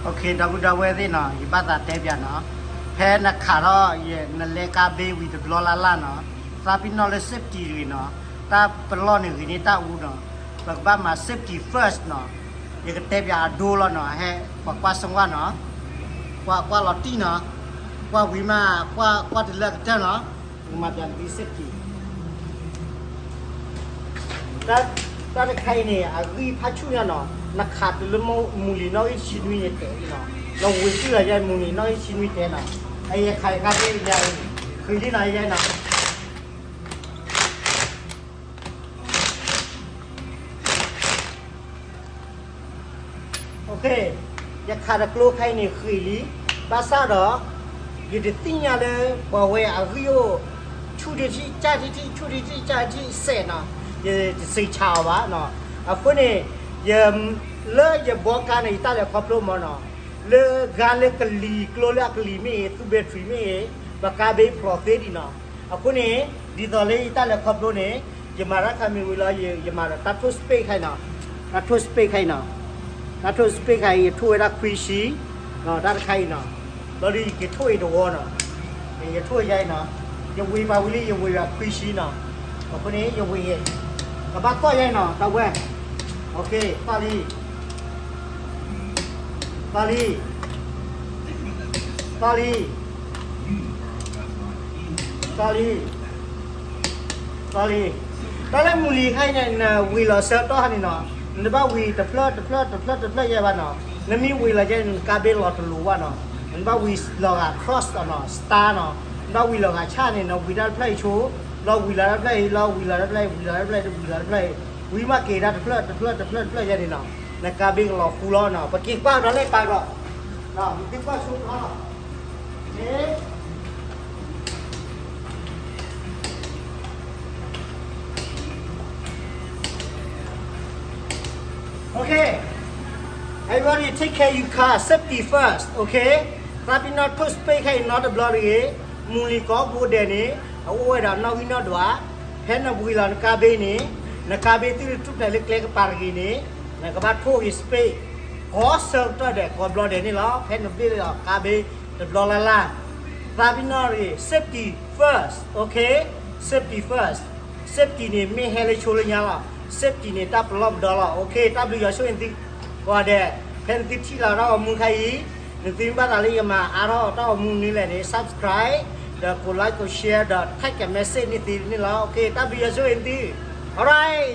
ဒီပုၢ်ဒီဝဲၢ်သ့ၣ်နီၤ, ယဘၣ်သးတဲပၠးနီၤ, ဖဲနခးထီၣ်ယနလဲကါဘ့ဝံၤတဘျီလၢ်လၢ်နီၤ, သးပ့ၤနီၣ်လၢ safety တဂ့ၤနီၤ, တၢ်ပလီၢ်န့ၣ်ဂ့ၤန့ၢ်တၢ်အူနီၤ, ပကဘၣ်မၤ safety first နီၤ, ယကတဲပၠးအဒိလီၤနီၤ, ဟဲ ပှၤကွၢ်စၢဝါနီၤ, ကွၢ်ကွၢ်လီၤတံၢ်နီၤ, ကွၢ်ဝံၤမး, ကွၢ်ကွၢ်တုၤလၢအကတၢၢ်နီၤ, ပကမၤပၠးနသု safety တၢ်တခါအံၤန့ၣ် အဂံၢ်ဖးဆူၣ်ညါနီၤ, နခးတုၤလၢမုၢ်လံၤနီၣ်ဂံၢ်ဆံနွံန့ၣ်တဲလံနီၤ, နဝ့ၤတုၤလီၤယဲမုၢ်လံၤနီၣ်ဂံၢ်ဆံနွံတဲနီၤ, အယခးယခါသ့ၣ်ယါအံၤ, ဃံလံနီၤယဲနီၤ, OK, ယခးတကျိခါအံၤန့ၣ်ဃံလံ, ဘၣ်ဆၣ်ဒီး ယတသ့ၣ်ညါလၢ ပှၤဝဲအဂံၢ်အိၣ် ဆူၣ်ထံထံၣ် ကၢ်ထံထံၣ် ဆူၣ်ထံထံၣ် ကၢ်ထံထံၣ်စဲးနီၤ, ယတစံးဆါအီၤဘၣ်နီၤ, အဃိန့ၣ် ယ လၢယဘီကါန့ၣ် ယတၢ်လဲၤခီဖျိမၢ်နီၤ, လၢဂၤလၢကလံၤကျိလၢအကလံၤမ့ၢ်ဂ့ၤ သူ battery မ့ၢ်ဂ့ၤ, ပကါဘ့ဖျိးသ့ဒံးနီၤ, အဃိန့ၣ် ဒ်သိးလၢယတၢ်လဲၤခီဖျိန့ၣ် ယမၤတၢ်ခါမ့ၢ်ဝံၤလီၤ, ယမၤဒီးတၢ်ထိၣ် space ခါအံၤနီၤ, တၢ်ထိၣ် space ခါအံၤနီၤ, တၢ်ထိၣ် space ခါအံၤ ယထိၣ်ဝဲဒၣ်ခွံဆံ, တၢ်တခါအံၤနီၤ, ဘျီဒီးယက့ၤထိၣ်အံၤတဝီနီၤ, ယထိၣ်ယါအံၤနီၤ, ယဝ့ၤပာ်ဝံၤလံ ယဝ့ၤဘၣ်ခွံဆံနီၤ, အဃိန့ၣ် ယဝ့ၤဂ့ၤ, ကဘၣ်သီၣ်ယါအံၤနီၤ တၢ်ဝဲ, OK, သီၣ်လံ သီၣ်လံ, သီၣ်လံ, သီၣ်လံ, သီၣ်လံ, တၢ်လၢမုၢ်လံၤခါအံၤန့ၣ် နဝ့ၤလီၤဆၢကတီၢ်ခါန့ၣ်နီၤ, နတဘၣ်ဝ့ၤတဖျၢၣ်တဖျၢၣ်တဖျၢၣ်တဖျၢၣ်ယါဘၣ်နီၤ, နမ့ၢ်ဝ့ၤလီၤယါန့ၣ် နကါဘ့လီၤတလိၤဘၣ်နီၤ, နဘၣ်ဝ့ၤလီၤဂာ် cross နီၤ, star နီၤ, နဘၣ်ဝ့ၤလီၤဂာ်ဆၣ်န့ၣ် နဝ့ၤတၢ်တဖျၢၣ်အံၤဆိ, လီၤဝ့ၤလီၤတၢ်တဖျၢၣ်အံၤ, လီၤဝ့ၤလီၤတၢ်တဖျၢၣ်အံၤ, ဝ့ၤလီၤတၢ်တဖျၢၣ်အံၤ, ဝံၤမ့ၢ်က့ၤတၢ်တဖျၢၣ်တဖျၢၣ်တဖျၢၣ်တဖျၢၣ်ယါန့ၣ်နီၤ, နကါဘ့ကလီၤဃူလီၤနီၤ, ပက့ၤကွၢ်ဒီးလဲၣ် ပာ်ဒီး သုကွၢ်ဆိခီ, OK, everybody take care you car, safety first, OK, သးပ့ၤနီၣ်ထိၣ် space ခါအံၤနီတဘျီတဂ့ၤ, မုၢ်လံၤကိးဘိဒဲးန့ၣ် အအိၣ်ဝဲဒီးနီၣ်ဂံၢ်နီၣ်ဒွး, ဖဲနဝ့ၤလီၤနကါဘ့န့ၣ်, နကါဘ့သုတထူၣ်ဖျဲးလၢကျဲကပၤတဂ့ၤန့ၣ်, နကဘၣ်ထိၣ်ဂ့ၤ space ကိးဆၢကတီၢ်ဒဲး ကိးဘျီဒဲးန့ၣ်လီၤ, ဖဲနဘ့ၣ်လီၤကါဘ့တဘျီလၢ်လၢ်, သးပ့ၤနီၣ်တဂ့ၤ safety first, OK, safety first, safety န့ၣ် မ့ၢ်ဟဲလၢဆိလၢညါလီၤ, safety န့ၣ် တၢ်ပလီၢ်ပဒီလီၤ, OK, တၢ်ဘျုးယွၤဆိၣ်ဂ့ၤသုကိးဂၤဒဲး, ဖဲနသုထံၣ်လီၤတၢ်ဂီၤမူခါအံၤ, နသုမ့ၢ်ဘၣ်သးလၢယမၤအါထီၣ်တၢ်ဂီၤမူန့ၣ်လဲၣ်န့ၣ် subscribe, ဒီး ကိး like ကိး share ဒီး text message န့ၢ်သုန့ၣ်လီၤ, OK, တၢ်ဘျုးယွၤဆိၣ်ဂ့ၤသု, alright.